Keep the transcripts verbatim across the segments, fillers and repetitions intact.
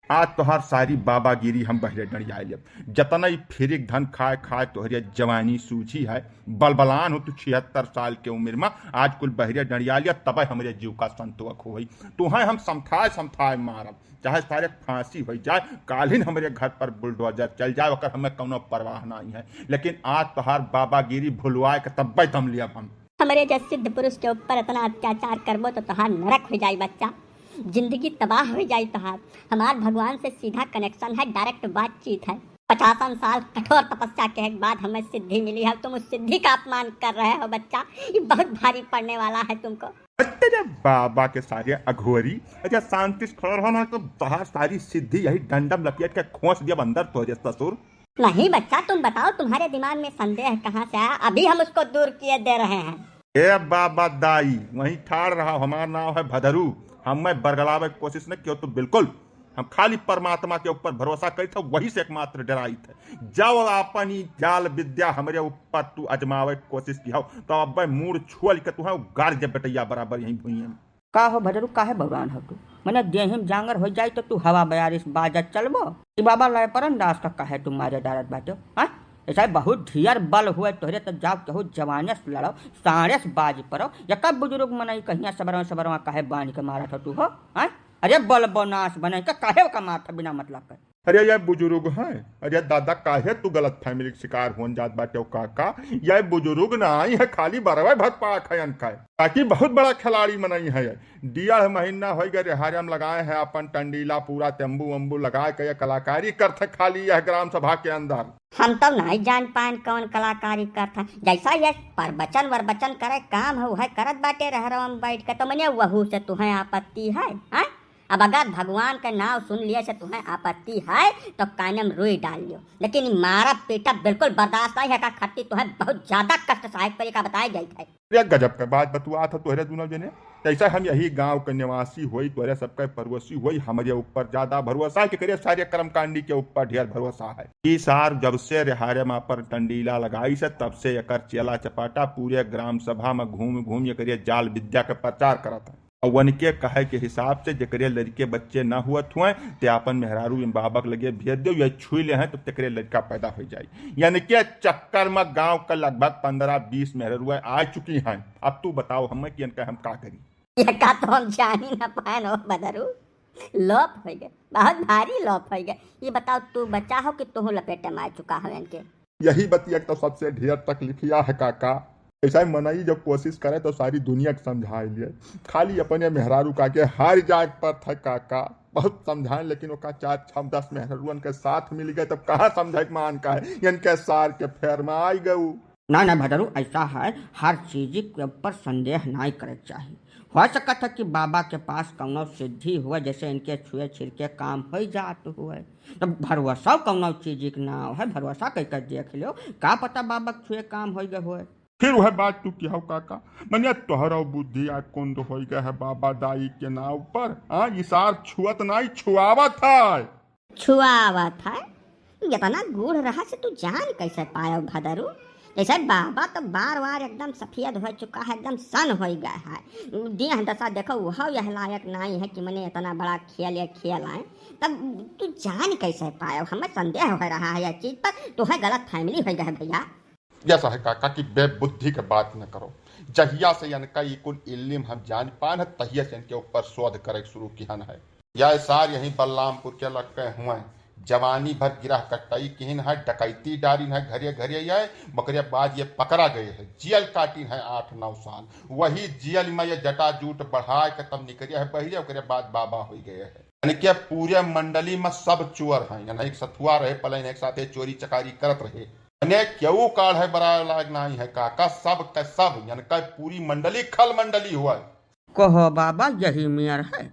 आज तोहार सारी बाबागिरी हम बहिरे डंडियाइ लेब। जतना ई फिरिक धन खाए खाए तोहरे जवानी सूझी है। बलबलान हो तू छिहत्तर साल के उमिर मा, आज कुल बहिरे डंडियाइ लेब, तबै हमरे जीव का संतोख होई। तोहैं हम समथाए समथाए मारब, चाहे सारे फांसी होइ जाए, काल्हिन हमरे घर पर बुलडोजर चल जाए, ओकर हमें कौनो परवाह नाहीं है। लेकिन आज तोहार बाबागिरी भुलवाए के तब्बै दम लियब हम। हमरे जस सिद्ध पुरुष के ऊपर इतना अत्याचार करबो तो तोहार नरक होइ जाई बच्चा, जिंदगी तबाह होइ जाई तोहार। हमार भगवान से सीधा connection है, direct बातचीत है। पचासन साल कठोर तपस्या के बाद हमें सिद्धि मिली है, तुम उस सिद्धि का अपमान कर रहे हो बच्चा, ये बहुत भारी पड़ने वाला है तुमको। अरे बाबा के सारे अघोरी, अच्छा शांति से खड़ा रहो ना तो तोहार सारी सिद्धि यही डंडम लपेट के खोंस दिया अंदर तोरे ससुर। नहीं बच्चा, तुम बताओ, तुम्हारे दिमाग में संदेह कहाँ से आया? अभी हम उसको दूर किए दे रहे हैं। ए बाबा दाई, वहीं ठाड़ रहा, हमार नाव है भदरू। हमें बरगलावे के कोशिश न कियो तू बिल्कुल। हम खाली परमात्मा के ऊपर भरोसा करी थे, वही से एकमात्र डराई थे। जब आपन ई जाल विद्या हमरे ऊपर तू आजमावे के कोशिश किहो, तो अब मूड़ छोल के तुहैं उगार जे बेटैया बराबर यहीं भुइयें। का हो भदरू, काहे बौरान हो तू? मने देहिम जांगर होइ जाई तो तू हवा बयारिस बाजत चलबो? ई बाबा लय परन दास का काहे तू मारे डारत बाटे? हाँ? ऐसा बहुत ढियर बल हुए तोहरे तो जाओ केहू जवाने से लड़ो, साँड़े से बाज पड़ो। या का बुजुर्ग मनई कहिया सबरवा सबरवा काहे बांध के मारत हो तू हो? हाँ? अरे बल बनास बने का काहे का मारत बिना मतलब के? अरे ये बुजुर्ग हैं, अरे दादा काहे तू गलत फहमी के शिकार होन जात बाटे हो काका? ये बुजुर्ग नाहीं है, खाली बरवे भर पाक है अनका। बाकी बहुत बड़ा खिलाड़ी मनई है ये। डेढ़ महीना होइ गए रिहार्या में लगाए हैं अपन टंडीला, पूरा तंबू वंबू लगाए के ये कलाकारी करत है खाली यह ग्राम सभा के अंदर। हम तो नाहीं जान पाएन कौन कलाकारी करत है, जैसा ये प्रवचन वरवचन करे काम है वह करत बाटे रहरवा में बैठ के, तो मने वहू से तुहैं आपत्ति है, हैं? अब अगर भगवान के नाव सुन लिए से तुहैं आपत्ति है तो काने में रुई डाल लियो, लेकिन ई मारब पीटब बिल्कुल बर्दाश्त नाहीं है का खट्टी, तुहैं बहुत ज्यादा कष्ट सहाय पड़ी का बताए जाइत है। अरे गजब के बात बतुआत हो तोहरे दुनो जने। जैसे हम यही गांव के निवासी होई, तोहरे सबके पड़ोसी होई, हमरे ऊपर ज्यादा भरोसा है कि करे सारे कर्मकांडी के ऊपर ढेर भरोसा है। ई सार जब से रिहार्या मा पर टंडीला लगाई से, तब से एकर चेला चपाटा पूरे ग्राम सभा में घूम घूम एकरे जाल विद्या के प्रचार करत है। और वनके कहे के हिसाब से जेकरे लड़के बच्चे ना हुअत हुए, ते आपन मेहरारू इन बाबक लगे भेज दो, या छुई ले हैं तो तेकरे लड़का पैदा हो जाई। यानी के चक्कर में गांव का लगभग पन्द्रह बीस मेहरारू आ चुकी हैं। अब तू बताओ हमें कि इनका हम का करी? ये का तो हम जानी ना पाएन हो बदरू, लोप होइ गए, बहुत भारी लोप होइ गए। ये बताओ तू बचा हो कि तुहू लपेटे में आ चुका हो इनके? यही बतिया के तो सबसे ढेर तकलीफिया है काका। ऐसा ही मनई जब कोशिश करे तो सारी दुनिया के समझाए लिए, खाली अपने मेहरारू का के हार जाए पर था काका। बहुत समझाए लेकिन ओका चार छह दस मेहरारुअन के साथ मिल गए तब कहाँ समझाए के मान का है, इनके सार के फेर में आई गऊ। ना ना भदरू, ऐसा है हर चीज के ऊपर संदेह नाई करे के चाही। हो सकत है कि बाबा के पास कौनो सिद्धि हुए जैसे इनके छुए छिड़के काम हो जात हुए। तो भरोसा कौनो चीज के नाव है, भरोसा कई कर देख लो, का पता बाबा के छुए काम होइ गए होए। फिर वह बात तू किहो काका, मने तोहरा बुद्धि आ कुंद होइ गए है बाबा दाई के नाव पर। हाँ, ई सार छुअत नाई, छुआवत है। छुआवत है? इतना गूढ़ रहस्य तू जान कैसे पायो भदरू? जैसे बाबा तो बार बार एकदम सफेद हो चुका है, एकदम सन हो गया है। देह दशा देखो, वह यह लायक नाई है कि मने इतना बड़ा खेल या खेल आए। तब तू जान कैसे पायो? हमें संदेह हो रहा है यह चीज पर, तू है गलत फहमी हो गया है भैया। यह सही काका कि बेबुद्धि के बात न करो। जहिया से इनका ई कुल इल्लिम हम जान पान है, तहिया से इनके ऊपर शोध करे शुरू किहन है। यह सार यहीं बलरामपुर के लग के हुए। जवानी भर गिरह कटई किहिन है, डकैती डारिन है घरे घरे ये, मकरे बाद ये पकड़ा गए है, जेल काटिन है आठ नौ साल। वही जेल में ये जटाजूट बढ़ाए के तब निकरे है बहिरे, ओकरे बाद बाबा हो गए है। यानी कि पूरे मंडली में सब चोर हैं, यानी एक सथुआ रहे पलैन एक साथे चोरी चकारी करत रहे। यानी केहू काल है बड़ा लायक नहीं है काका, सब के सब, यानी कि पूरी मंडली खल मंडली हुआ है। कहो बाबा, यही मेर है।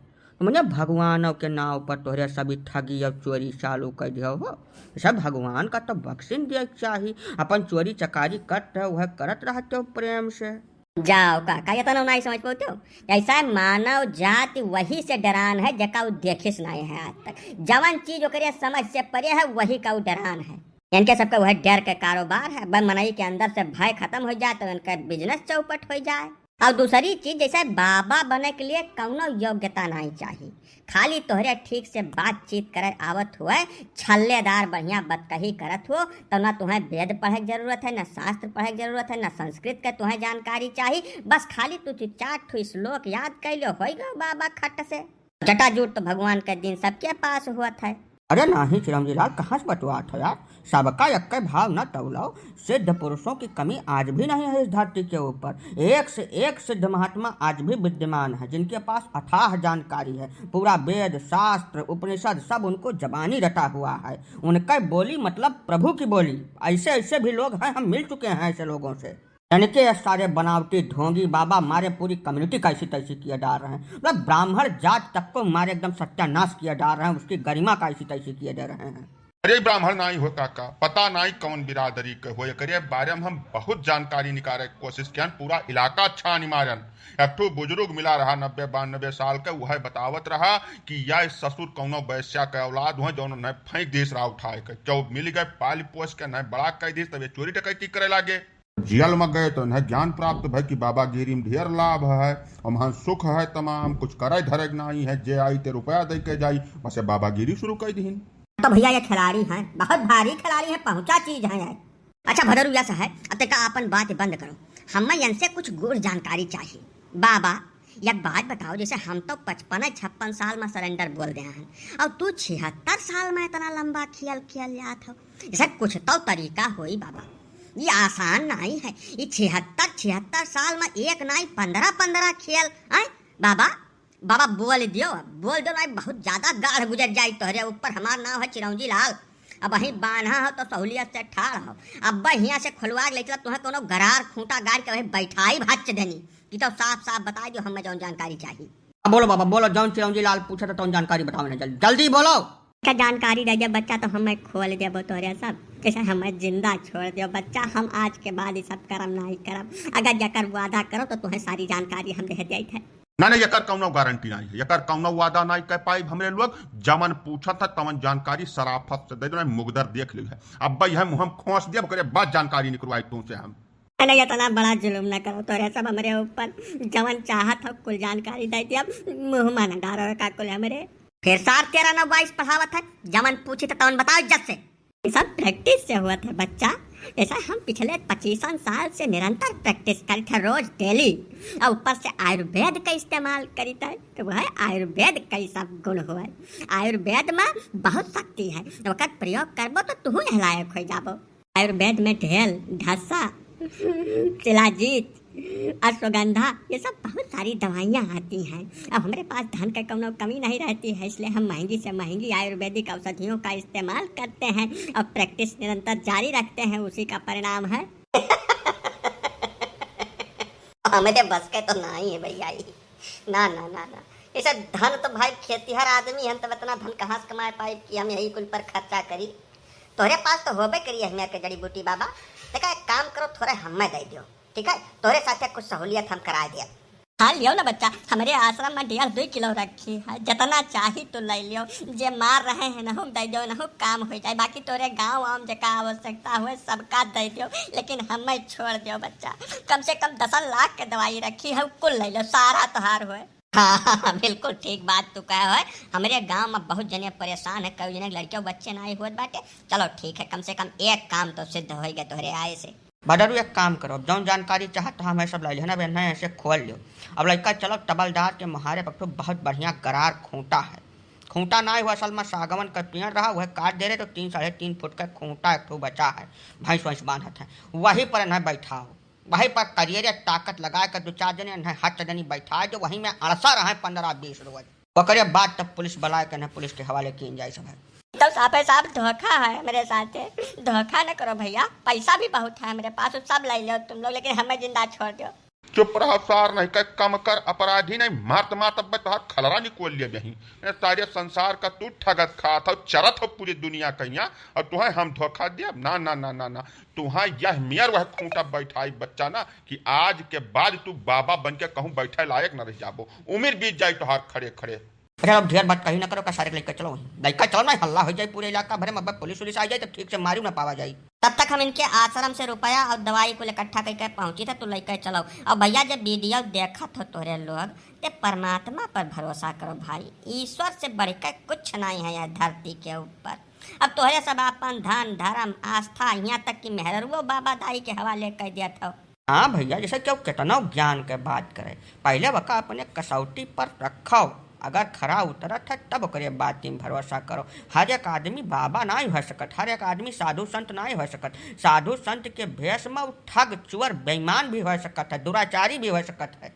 मने भगवानों के नाव पर तोहरे सभी ठगी और चोरी चालू कर दियो हो। सब भगवान का तो बख्शिन दिए के चाही। अपन चोरी चकारी करत हो, वह करत रहते हो प्रेम से। जाओ काका, इतना नहीं समझ पाते हो। ऐसा मानव जाति वही से डरान है, जेका उ देखिस नहीं है आज तक। जवन चीज ओकरे समझ से परे है, वही का उ डरान है। इनके सबका वह डर के कारोबार है। बस मनई के अंदर से भय खत्म हो जाए, तो इनका business चौपट हो जाए। और दूसरी चीज, जैसे बाबा बने के लिए कौनो योग्यता नहीं चाहिए, खाली तोहरे ठीक से बातचीत करे आवत हुए, छल्लेदार बढ़िया बतकही करत हो, तो ना तुम्हें वेद पढ़े के जरूरत है, ना शास्त्र पढ़े के जरूरत है, ना संस्कृत के तुम्हें जानकारी चाहिए। बस खाली तू चार ठो श्लोक याद कर लियो, होई गयो बाबा खट से। जटाजूट तो भगवान के दिन सबके पास हुआ था। अरे नाही चिरंजी लाल, कहाँ से बतवात हो यार? सबका एक्के भाव न तौलो। सिद्ध पुरुषों की कमी आज भी नहीं है इस धरती के ऊपर। एक से एक सिद्ध महात्मा आज भी विद्यमान है, जिनके पास अथाह जानकारी है। पूरा वेद, शास्त्र, उपनिषद सब उनको जबानी रटा हुआ है। उनका बोली मतलब प्रभु की बोली। ऐसे ऐसे भी लोग हैं, हम मिल चुके हैं ऐसे लोगों से। इनके ये सारे बनावटी ढोंगी बाबा मारे पूरी community कैसी तैसी किए डाल रहे हैं। मतलब ब्राह्मण जात तक को मारे एकदम सत्यानाश किए डाल रहे हैं, उसकी गरिमा कैसी तैसी किए दे रहे हैं। अरे ब्राह्मण नाई हो काका, पता नाई कौन बिरादरी के हो, एकरे बारे में हम बहुत जानकारी निकाले के कोशिश किया, पूरा इलाका छानी मारन। एक ठो बुजुर्ग मिला रहा नब्बे बानबे साल के, वह बतावत रहा कि यह ससुर कौनो वैश्या के औलाद हुए, जौन उन्हें फेंक दिस रहा उठाए के। जब मिल गए पाल पोस के उन्हें बड़ा कह दिस, तब ये चोरी डकैती करे लागे। जेल में गए तो इन्हें ज्ञान प्राप्त भय कि बाबागिरी में ढेर लाभ है, वहाँ सुख है तमाम, कुछ करे धरे के नाई है, जे आई ते रुपया दे के जाई, बस ये बाबागिरी शुरू कर दीन। तो भैया ये खिलाड़ी हैं, बहुत भारी खिलाड़ी हैं, पहुंचा चीज हैं ये। अच्छा भदरू यस है, अब तेका अपन बात बंद करो, हमें इनसे कुछ गूढ़ जानकारी चाहिए। बाबा एक बात बताओ, जैसे हम तो पचपन छप्पन साल में surrender बोल दे हैं, और तू छिहत्तर साल में इतना लंबा खेल खेल जात हो, जैसे कुछ तो तरीका होई बाबा, ये आसान नहीं है। ये छिहत्तर छिहत्तर साल में एक नहीं पन्द्रह पन्द्रह खेल हैं बाबा। बाबा बोल दियो, बोल दियो नहीं, बहुत ज्यादा गाढ़ गुजर जाई तोहरे ऊपर। हमार नाम है चिरौंजी लाल। अब वहीं बान्हा हो तो सहूलियत से ठाड़ हो। अब हियाँ से खोलवा के ले चला, तुम्हें कोनो गरार खूंटा गाड़ के वहीं बैठाई भाच देनी कि तो साफ साफ बता दियो हमें जौन जानकारी चाहिए। अब बोलो बाबा, बोलो, जौन चिरौंजी लाल पूछा था तौन जानकारी बताओ ना, जल-, जल्दी बोलो। का जानकारी रह गया बच्चा तो हमें खोल देबो तोरे सब, जैसे हमें जिंदा छोड़ दियो बच्चा। हम आज के बाद ये सब करम नहीं करब। अगर यकर वादा करो तो तुम्हें सारी जानकारी हम दे दिया थे। ना, ना, यकर कौनो गारंटी नहीं है, यकर कौनो वादा नहीं कर पाई हमरे लोग। जमन पूछा था तमन जानकारी सराफत से दे दो, नहीं मुगदर देख ली है। अब भाई हम, हम खोस दिया, ओकरे बाद जानकारी निकलवाई तुमसे हम। अरे इतना बड़ा जुल्म न करो तोरे सब हमरे ऊपर, जवन चाहत हो कुल जानकारी दे दिया, मुंह में न डारो का कुल हमरे। फिर सार तेरह नौ बाईस पढ़ावत है, जवन पूछी त तवन बताओ इज्जत से। ये सब practice से हुआ था बच्चा। जैसा हम पिछले पच्चीसन साल से निरंतर practice करी थे रोज daily, और ऊपर से आयुर्वेद का इस्तेमाल करी थे, तो वह आयुर्वेद का ही सब गुण हुआ। आयुर्वेद में बहुत शक्ति है, ओकर प्रयोग करबो तो तुहू यह लायक हो जाबो। आयुर्वेद में ढेल, ढस्सा, शिलाजीत, अश्वगंधा, ये सब बहुत सारी दवाइयाँ आती हैं। अब हमरे पास धन का कौनो कमी नहीं रहती है, इसलिए हम महंगी से महंगी आयुर्वेदिक औषधियों का इस्तेमाल करते हैं और practice निरंतर जारी रखते हैं। उसी का परिणाम है। हमरे बस के तो नहीं है भैया ई। ना, ना, ना, ना। ऐसे धन तो भाई खेतिहर आदमी हन, तब इतना धन कहाँ से कमाए पाई कि हम यही कुल पर खर्चा करी? तोहरे पास तो होबे करी है मेर के जड़ी बूटी बाबा। देखा, एक काम करो, थोड़े हमें दे दियो, ठीक है? तोहरे साथे कुछ सहूलियत हम कराए दिया। हाँ, लियो ना बच्चा, हमरे आश्रम में डेढ़ दुई किलो रखी है, जितना चाही तो ले लियो। जे मार रहे हैं नहु दे दियो, नहु काम हो जाए। बाकी तोरे गाँव वाम जेका आवश्यकता हुए सबका दे दियो, लेकिन हमें छोड़ दियो बच्चा। कम से कम दसन लाख के दवाई रखी है, कुल ले लियो, सारा तोहार हुए। हाँ, बिल्कुल ठीक बात तू कहे हो। हमरे गांव में बहुत जने परेशान है, कई जने लड़के बच्चे नाई होत बाटे। चलो ठीक है, कम से कम एक काम तो सिद्ध होई गए तोहरे आए से। भदरू एक काम करो, जौन जानकारी चाहत हो हमें सब ले लेना, अब इन्हें ऐसे खोल लियो। अब लड़का चलो तबलदार के मुहारे पर बहुत बढ़िया गरार खूंटा है। खूंटा नाई हुआ, असल में सागवन का पेड़ रहा, वह काट दे रहे तो तीन साढ़े तीन फुट का खूंटा एक ठो बचा है, भैंस वैंस बांधत है, वहीं पर इन्हें बैठाओ। वहीं पर करियरे ताकत लगा के दो चार जने इन्हें हट जनी बैठा दो, वहीं में अड़सा रहे पन्द्रह बीस रोज। ओकरे बाद तब पुलिस बुलाए के इन्हें पुलिस के हवाले कीन जाए सब है। तो साफे साफ धोखा है मेरे साथे। धोखा न करो भैया, पैसा भी बहुत है मेरे पास, सब ले लो तुम लोग, लेकिन हमें जिंदा छोड़ दो। चुप रहा सार, नहीं कह कम कर, अपराधी नहीं, मारत मारत अब तोहार खलरा निकोल लिए बही। ए सारे संसार का तू ठगत खात हो, चरत हो पूरी दुनिया कहिया, और तुहें हम धोखा दिया? ना, ना, ना, ना, ना। तुहां यह मेर वह खूंटा बैठाई बच्चा ना कि आज के बाद तू बाबा बन के कहूं बैठे लायक न रह जाबो, उम्र बीत जाई तोहार खड़े खड़े। अच्छा, अब ढेर बात कही ना करो, का सारे के लइके चलो वहीं। लइके चलो ना, हल्ला होइ जाई पूरे इलाका भरे में, अब पुलिस उलिस आ जाई तो ठीक से मारियो ना पावा जाई। तब तक हम इनके आश्रम से रुपया और दवाई कुल इकट्ठा कइके पहुँची थे, तू लइके चलो। और भइया, जब वीडियो देखत हो तोहरे लोग, ते परमात्मा पर भरोसा करो भाई, ईश्वर से बढ़िके कुछ नाहीं है यह धरती के ऊपर। अब तोहरे सब आपन धन, धर्म, आस्था, हियाँ तक कि मेहररुओ बाबा दाई के हवाले कइ दियत हो। हाँ भइया, जइसे केहू केतनो ज्ञान के बात करे, पहिले वका अपने कसौटी पर रखो। अगर खरा उतरत है, तब ओकरे बात में भरोसा करो। हर एक आदमी बाबा नाहीं होइ सकत, हर एक आदमी साधु संत नाहीं होइ सकत। साधु संत के भेष में उ ठग, चोर, बेईमान भी होइ सकत है, दुराचारी भी होइ सकत है।